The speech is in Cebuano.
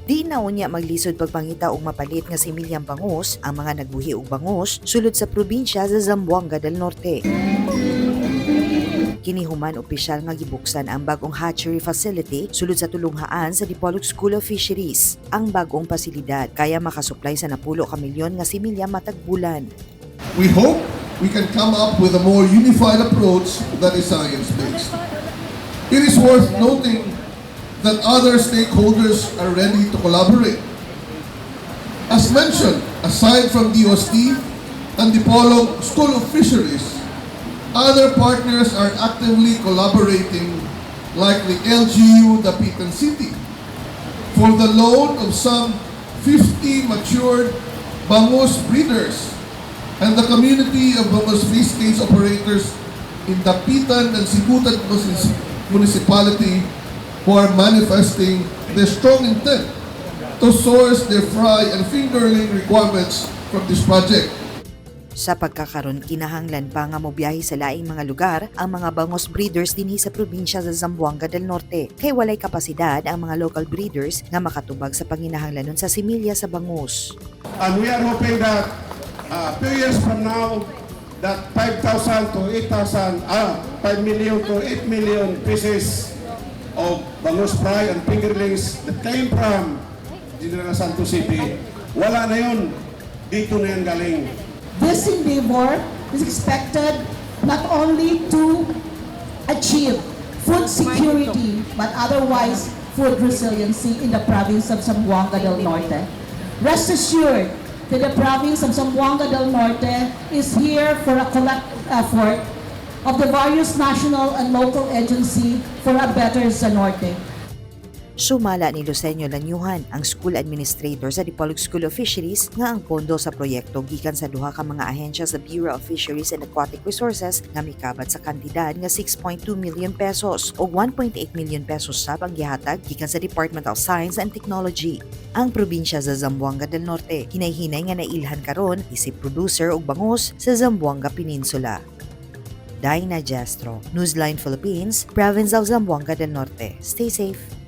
Di na unya maglisod pagpangita og mapalit nga similyang bangus ang mga nagbuhi og bangus sulod sa probinsya sa Zamboanga del Norte. Kini human opisyal nga gibuksan ang bagong hatchery facility sulod sa tulunghaan sa Dipolog School of Fisheries. Ang bagong pasilidad kaya makasuplay sa 10 ka milyon nga similya matag bulan. We hope we can come up with a more unified approach that is science-based. It is worth noting that other stakeholders are ready to collaborate. As mentioned, aside from DOST and Dipolog School of Fisheries, other partners are actively collaborating, like the LGU Dapitan City for the loan of some 50 matured bangus breeders and the community of bangus fish cage operators in Dapitan and Sibutan Municipality who are manifesting their strong intent to source their fry and fingerling requirements from this project. Sa pagkakaron, kinahanglan pa nga mobiyahe sa laing mga lugar ang mga bangos breeders dinhi sa probinsya sa Zamboanga del Norte kay walay kapasidad ang mga local breeders nga makatubag sa panginahanglanon sa similya sa bangus. And we are hoping that few years from now, that 5,000 to 8,000, 5 million to 8 million pieces of bangus fry and fingerlings that came from General Santos City, wala na yun. Dito na yan galing. This endeavor is expected not only to achieve food security, but otherwise food resiliency in the province of Zamboanga del Norte. Rest assured that the province of Zamboanga del Norte is here for a collective effort of the various national and local agency for a better Zanorte. Sumala ni Lucenio Lanyuhan, ang school administrator sa Dipolog School of Fisheries, nga ang pondo sa proyekto gikan sa duha ka mga ahensya sa Bureau of Fisheries and Aquatic Resources nga mikabat sa kantidad nga 6.2 million pesos o 1.8 million pesos sab ang gihatag gikan sa Department of Science and Technology. Ang probinsya sa Zamboanga del Norte hinay-hinay nga nailhan karon isip producer og bangus sa Zamboanga Peninsula. Dinah Jestro, Newsline Philippines, Province of Zamboanga del Norte. Stay safe.